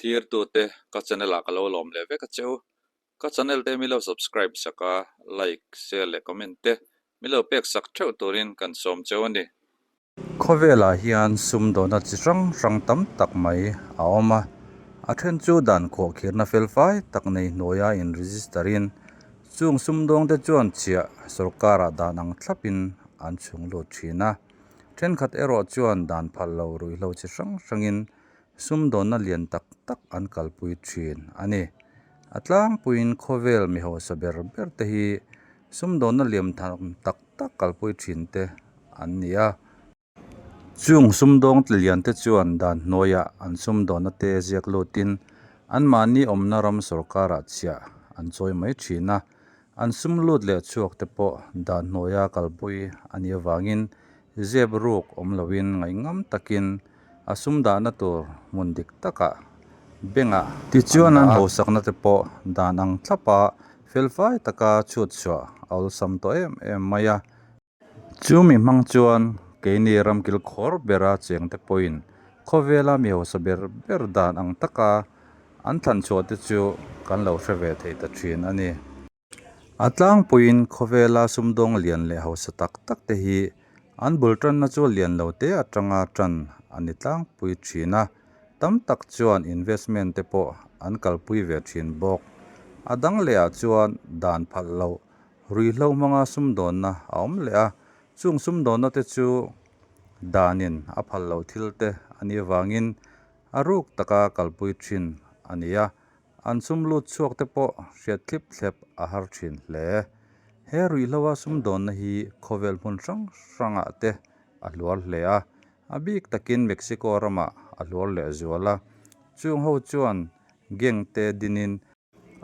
Thlirtute ka channel ah ka lo lawm leh vek a che u. Ka channel te mi lo subscribe sak a, like, share leh comment te mi lo pek sak theuh turin kan sawm cheu a ni. Khawvelah hian sumdawhna chi hrang hrang tam tak mai a awm a, a then chu dan khuahkhirna fel fai tak nei hnuaia in register in chung sumdawng te chuan chhiah sorkarah dan ang thlapin an chhung lut thin a, thenkhat erawh chuan dan phal lo ruihhlo chi hrang hrangin sumdawnna lian tak tak an kalpui thin a ni. A tlangpuiin khawvel mi hausa ber ber te hi sumdawnna lian tham tak tak kalpui thin te an ni a. Chung sumdawng lian te chuan dan hnuaiah an sumdawnna te ziak lutin anmahni awmna ram sorkarah chhiah an chawi mai thin a. An sum lut leh chhuak te pawh dan hnuaia kalpui a nih avangin zep ruk awm loin ngaihngam takin a sum dahna tur hmun dik takah bank-ah Tichuan an hausakna te pawh dan ang thlapa felfai taka chhut chhuah a awlsam tawh em em mai a. Chumi hmang chuan keini ramkil khawr bera cheng te pawhin khawvela mi hausa ber ber dan ang taka an thlan chhuah te chu kan lo hre ve thei ta thin a ni. A tlangpuiin khawvela sumdawng lian leh hausa tak tak te hi an bul tanna chu lian lo te atanga tan a ni tlangpui thin a, tam tak chuan investment te pawh an kalpui ve thin bawk. A dang lehah chuan dan phalh loh Ruihhlo hmanga sumdawnna a awm leh a, chung sumdawnna te chu danin a phal lo thil te a nih avangin a ruk taka kalpui thin a ni a, an sum lut chhuak te pawh hriat thlip thlep a har thin hle. He ruihhloa sumdawnna hi khawvel hmun hrang hrangah te a hluar hle a, a bik takin Mexico ramah a hluar leh zual a, chung ho chuan gang te dinin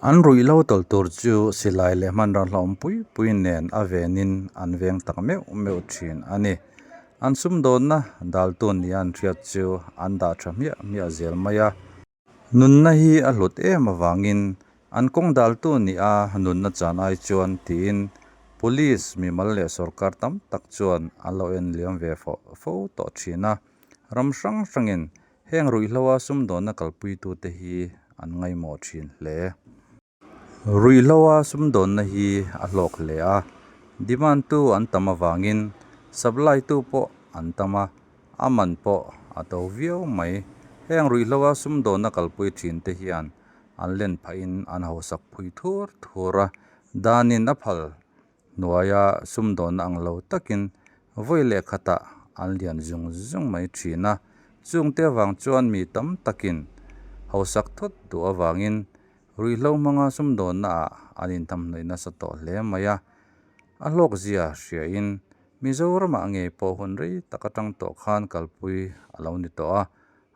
An ruihhlo tawlh tur chu silai leh hmanraw hlauhawm pui pui nen a venin an veng tak meuh meuh thin a ni. An sumdawnna daltu nia an hriat chu an dah tha hmiah hmiah zel mai a. Nunna hi a hlut em avangin an kawng daltu nia nunna chan ai chuan tiin Police, mimal leh sorkar tam tak chuan an lo en liam ve fo fo tawh thin a. Ram hrang hrangin Heng ruihhloa sumdawnna kalpuitute hi an ngaimawh thin hle. Ruihhloa sumdawnna hi a hlawk hle a, demand tu an tam avangin supply tu pawh an tam a, a man pawh a to viau mai. Heng ruihhloa sumdawnna kalpui thin te hian an len phahin an hausak phui thur thur a, danin a phal hnuaia sumdawnna ang lo takin vawi leh khatah an lian zung zung mai thin a, chungte avang chuan mi tam takin hausak thawt duh avangin ruihhlo hmanga sumdawnna ah an intamhnawih nasa tawh hle mai a, a hlawkzia hriain Mizoramah ngei pawh hun rei tak atang tawh khan kalpui a lo ni tawh a,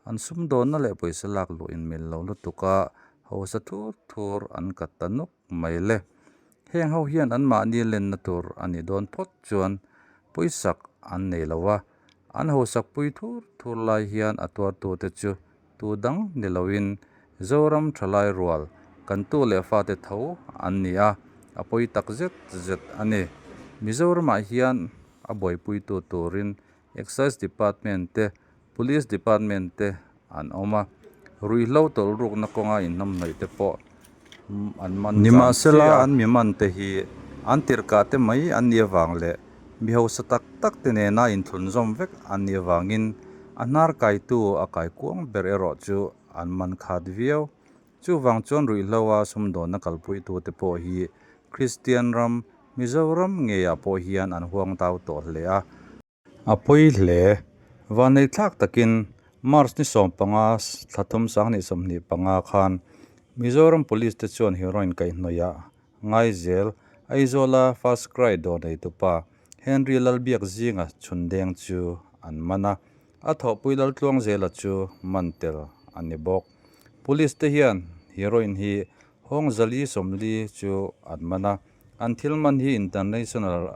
an sumdawnna leh pawisa lak luh inmil lo lutuk a hausa thur thur an kat ta nuk mai le. Heng ho hian anmahni lenna tur a nih dawn phawt chuan pawisak an nei lo a, an hausak pui thur thur lai hian a tuartute chu tu dang ni loin Zoram thalai rual kan tu leh fate tho an ni a, a pawi tak zet zet a ni. Mizoramah hian a buaipuitu turin Excise Department te, Police Department te an awm a, ruihhlo tawlh rukna kawnga inhnamhnawih te pawh an man chang Nimahsela an mi man te hi an tirhkah te mai an nih avang leh mi hausa tak tak te nena inthlunzawm vek an nih avangin a hnar kaitu a kaikuang ber erawh chu an man khat viau. Chuvang chuan ruihhloa sumdawnna kalpuitute pawh hi Kristian ram, Mizoram ngeiah pawh hian an huang tau tawh hle a. A pawi hle. Vanneithlak takin March ni 15 thla thum sanghnih 25 khan Mizoram Police te chuan heroin kaihhnawihah Ngaizel, Aizawla First Cry dawr neitupa Henry Lalbiak zinga chhundeng chu an man a, a thawhpui Laltluangzela chu man tel a ni bawk. Police te hian heroin hi Hawng zali 40 chu an man a, an thil man hi international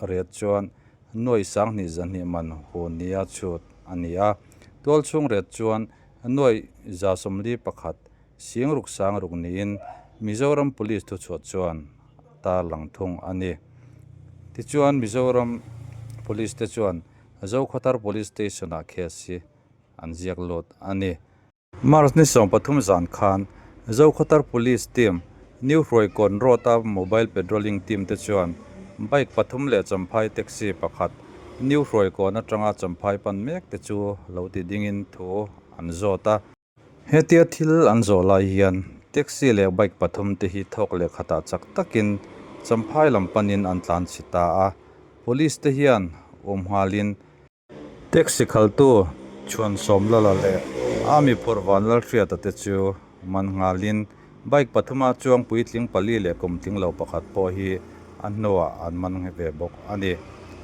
rate chuan nuai 2000 200 man hu nia chhut a ni a, tualchhung rate chuan nuai 141 sing ruk sang ruk niin Mizoram Police thuchhuah chuan tarlang thung a ni. Tichuan Mizoram Police te chuan Zokhawthar Police Station ah case hi an ziak lut a ni. March ni 13 zan khan Zokhawthar Police Team, New Hruaikawn Road-a Mobile Patrolling Team te chuan bike pathum leh Champhai taxi pakhat New Hruaikawn atanga Champhai pan mek te chu lo ti dingin thu an zawt a. Hetia thil an zawh lai hian taxi leh bike pathum te hi thawk leh khatah chak takin Champhai lam panin an tlan chhi ta a. Police te hian awm nghalin Taxi khaltu Chhuansawm Lala leh Army phurh Vanlalhriata te chu man nghalin bike pathuma chuang puitling pali leh kum tling lo pakhat pawh hi a hnuah an man ve bawk a ni.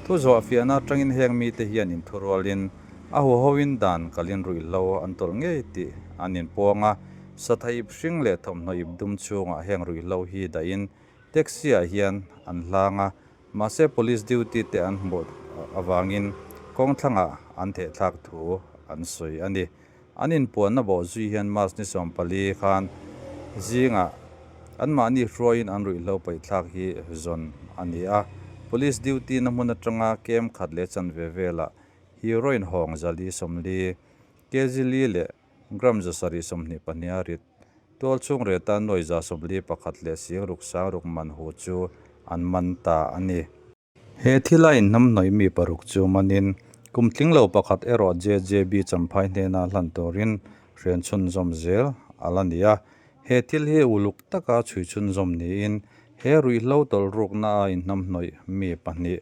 Thu zawh fiahna atangin heng mite hian inthurualin a huhoin dan kalin ruihhlo an tawlh ngei tih an inpuang a, satha ip hring leh thawmhnaw ip dum chhungah heng ruihhlo hi dahin taxi-ah hian an hlang a, Mahse police duty te an hmuh avangin kawng thlangah an thehthlak thu an sawi a ni. An inpuanna bawh zui hian March ni 14 khan zingah anmahni hruaiin an ruihhlo paihthlak hi zawn a ni a. Police duty na hmun atanga kem khat leh chanve velah heroin hawng zali 40, kg li leh Gram 722 a rit. Tual chhung reta nuai 41 leh sing ruk sang ruk man hu chu an man ta a ni. He thila inhnamhnawih mi paruk chu manin kum tling lo pakhat erawh JJB Champhai hnena hlan turin hrian chhunzawm zel a la ni a. He thil hi uluk taka chhui chhunzawm niin he ruihhlo tawlhrukna a inhnamhnawih mi pahnih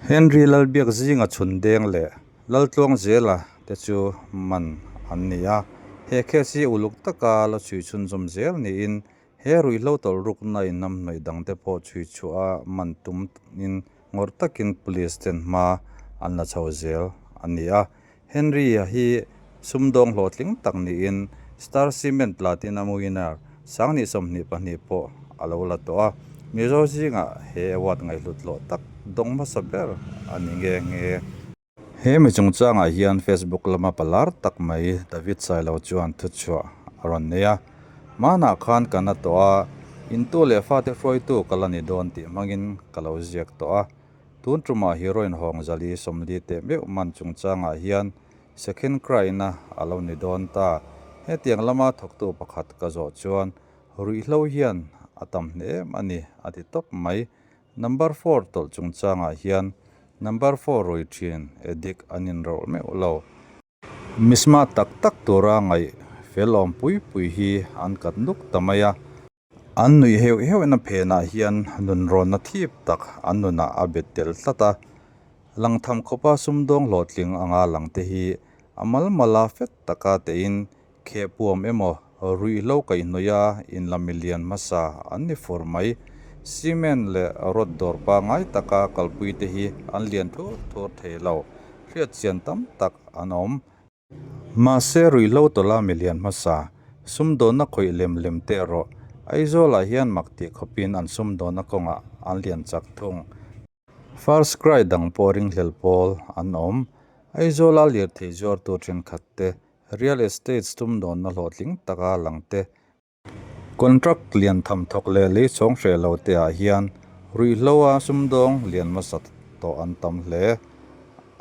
Henry Lalbiak zinga chhun deng leh Laltluang Zela te chu man an ni a, he case hi uluk taka la chhui chhunzawm zel niin he ruihhlo tawlhrukna in hnamhnawih dangte pawh chhui chhuah a man tum in ngawrh takin police ten hma an la chho zel a ni a. Henry-a hi sumdawng hlawhtling tak niin Star Cement Platinum winner 2022 pawh a lo la tawh a, Mizo zingah he award ngaihhlut hlawh tak dawng hmasa ber a ni nghe nghe. He mi chungchangah hian Facebook lama palar tak mai David Sailo chuan thuchhuah a rawn nei a, Hmanah khan ka na tawh a, intu leh fate hruaitu ka la ni dawn tih hmangin ka lo ziak tawh a, Tun tumah heroin hawng 440 teh meuh man chungchangah hian second cry-na a lo ni dawn ta. Hetiang lama thawktu pakhat ka zawh chuan ruihhlo hian a tam hle em a ni a ti tawp mai. Number four tawlh chungchangah hian number four rui thin addict an inrawlh meuh lo. Misma tak tak tura ngaih fel awm pui pui hi an kat nuk ta mai a. An nuih heuh heuhna phenah hian nunrawnna thip tak an nunah a bet tel tlat a. Langtham khawpa sumdawng hlawhtling anga langte hi a malmala fet taka tein khehpuam emaw ruihhlo kaihhnawih a inla milian hmasa an ni fur mai. Cement leh rod dawr pangngai taka kalpuite hi an lian thur thur thei lo. Hriatchian tam tak an awm. Mahse ruihhlo tawla milian hmasa, sumdawnna khawih lem lem te erawh Aizawlah hian mak tih khawpin an sumdawnna kawngah an lian chak thung. First cry dang pawh ringhlel pawl an awm. Aizawla lirthei zuartu thenkhat te, real estate sumdawnna hlawhtling taka lang te, Contract lian tham thawk leh lei chhawng hreh lo te ah hian ruihhlo a sumdawng lian hmasa tawh an tam hle.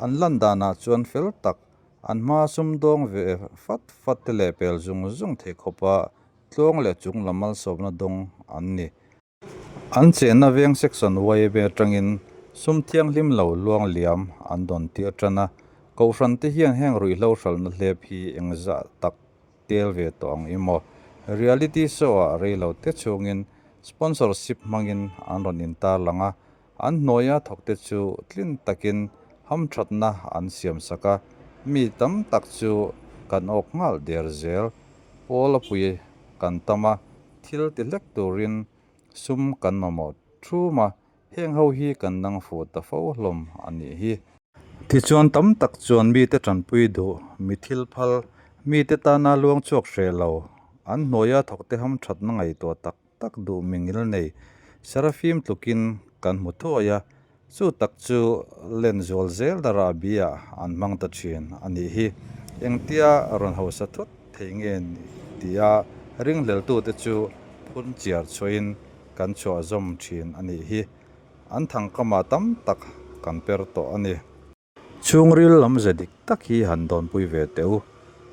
An lan danah chuan fel tak an hma sumdawng ve fat fat te leh pel zung zung thei khawpa tluang leh chung lam malsawmna dawng an ni. An chenna veng section YB atangin sum thianghlim lo luang liam an dawn tir tan a, Kohhran te hian heng ruihhlo hralhna hlep hi engzah tak tel ve tawh ang i maw? Reality show ah reilo te chhungin sponsorship hmangin an rawn intar lang a, an hnuaia thawkte chu tlin takin hamthatna an siam sak a, mi tam tak chu kan awk nghal der zel. Pawl a pui kan tam a, thil ti hlek turin sum kan mamawh thum a, heng ho hi kan dang fuh ta fo hlawm a nih hi. Tichuan tam tak chuan mite tanpui duh, mi thil phal, mite tana luang chhuak hreh lo, an hnuaia thawkte hamthatna ngaihtuah tak tak duh mingil nei Serafim tlukin kan hmu thuai a, chu tak chu len zual zel dara bia an hmang ta thin a nih hi. Engtia rawn hausa thut thei nge tia ringhleltute chu phun chiar chhuahin kan chhuah zawm thin a nih hi. An thangkamah tam tak kan per tawh a ni. Chhungril lam ze dik tak hi han dawnpui ve teh u.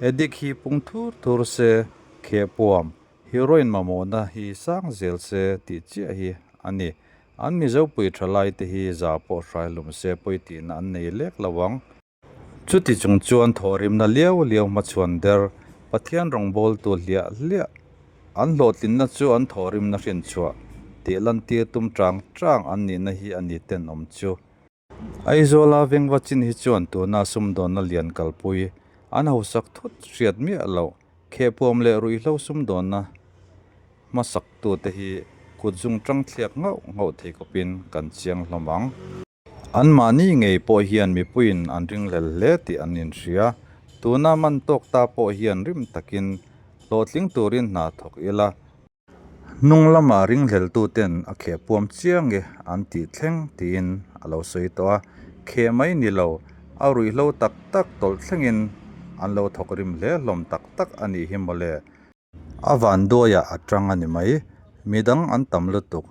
Addict hi pung thur thur se, khehpuam, heroin mamawhna hi sang zel se tih chiah hi a ni. An Mizopui thalai te hi za pawh hrai hlum se pawi tihna an nei lek lo ang. Chuti chung chuan thawhrimna liau liau hmachhuan der Pathian rawngbawltu hliah hliah an hlawhtlinna chu an thawhrimna hrinchhuah tih lantir tum chang chang an nihna hi a ni tenawm chu. Aizawla vengva chin hi chuan tuna sumdawnna lian kalpui an hausak thut hriat miah loh khehpuam leh ruihhlo sumdawnna hmasaktute hi kutzung tang thliak nghauh nghauh thei khawpin kan chiang hlawm ang. Anmahni ngei pawh hian mipuiin an ringhlel hle tih an inhria. Tuna man tawk ta pawh hian rim takin hlawhtling turin hna thawk ila. Hnung lama ringhleltuten a kheh puam chiang e an tih thleng tiin a lo sawi tawh a. Kheh mai ni lo, a ruihhlo tak tak tawlh thlengin an lo thawk rim hle hlawm tak tak a nih hi mawle. A vanduaiah a tang a ni mai. Midang an tam lutuk.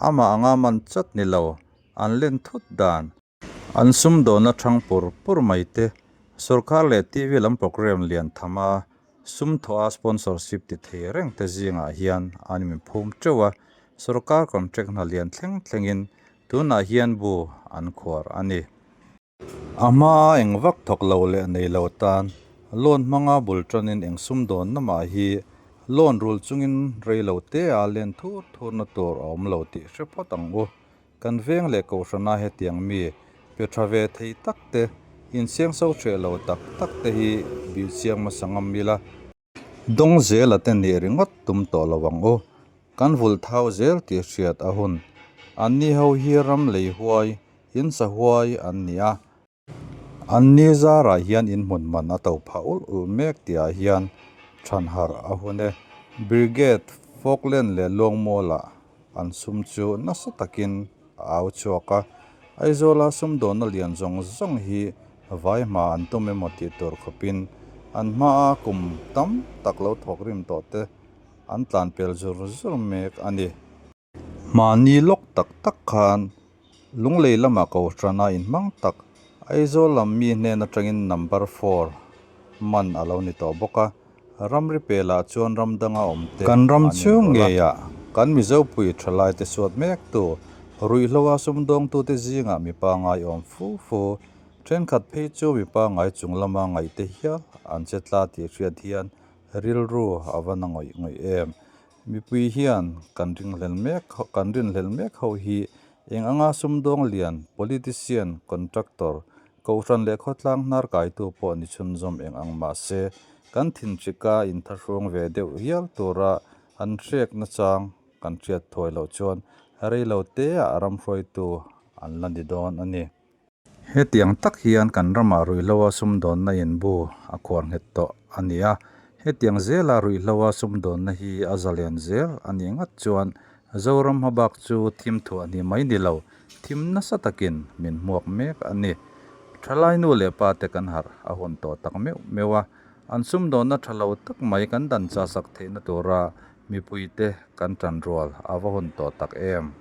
Amah anga man chat ni lo, an len thut dan. An sumdawnna thang pur pur mai te, sorkar leh TV lam programme lian tham a, sum thawh a sponsorship ti thei reng te zingah hian an inphum teuh a, sorkar contract hna lian thleng thlengin tunah hian bu an khuar a ni. A hmaa eng vak thawk lo leh nei lo tan loan hmanga bul tanin eng sumdawnna mah hi loan rul chungin rei lo te a len thur thurna tur a awm lo tih hre phawt ang u. Kan veng leh kohhrana hetiang mi pe tha ve thei tak te, insiangso hreh lo tak tak te hi bih chiang hmasa ngam ila. Dawng zela te nih ringawt tum tawh lo ang u. Kan vulh thau zel tih hriat a hun. Anni ho hi ram lei huai, in sa huai an ni a. Anni zarah hian in hmun man a to phah ulh ulh mek tihah hian than harh a hun e. Brigade, Falkland leh Luangmualah an sum chu nasa takin a au chhuak a. Aizawla sumdawnna lian zawng zawng hi vai hma an tum emaw tih tur khawpin an hmaa kum tam tak lo thawk rim tawh te an tlan pel zur zur mek a ni. Hmani lawk tak tak khan Lunglei lamah Kohhrana inhmang tak Aizawl lam mi hnen atangin number four man a lo ni tawh bawk a. Ramri pelah chuan ram danga awm te Kan ram chhung ngeiah kan Mizopui thalaite suat mek tu, ruihhloa sumdawngtute zingah mipa ngai awm fu fu, thenkhat phei chu mipa ngai chung lama ngaihte hial an che tla tih hriat hian rilru a va na ngawih ngawih em. Mipui hian kan ringhlel mek kan rinhlel mek ho hi eng anga sumdawng lian, politician, contractor, Kohhran leh khawtlang hnar kaitu pawh ni chhunzawm eng ang mah se, kan thinhrika inthahrung ve deuh hial tura an hrek nachang kan hriat thuai loh chuan rei lo teah ram hruaitu an la ni dawn a ni. Hetiang tak hian kan ramah ruihhloa sumdawnna inbu a khuar nghet tawh a ni a, hetiang zela ruihhloa sumdawnna hi a zalen zel a nih ngat chuan Zoram hmabak chu thim thuah ni mai ni lo, thim nasa takin min hmuak mek a ni. Thalai nu leh pa te kan harh a hun tawh tak meuh meuh a, an sumdawnna tha lo tak mai kan dan chahsak theihna tura mipuite kan tanrual a va hun tawh tak em.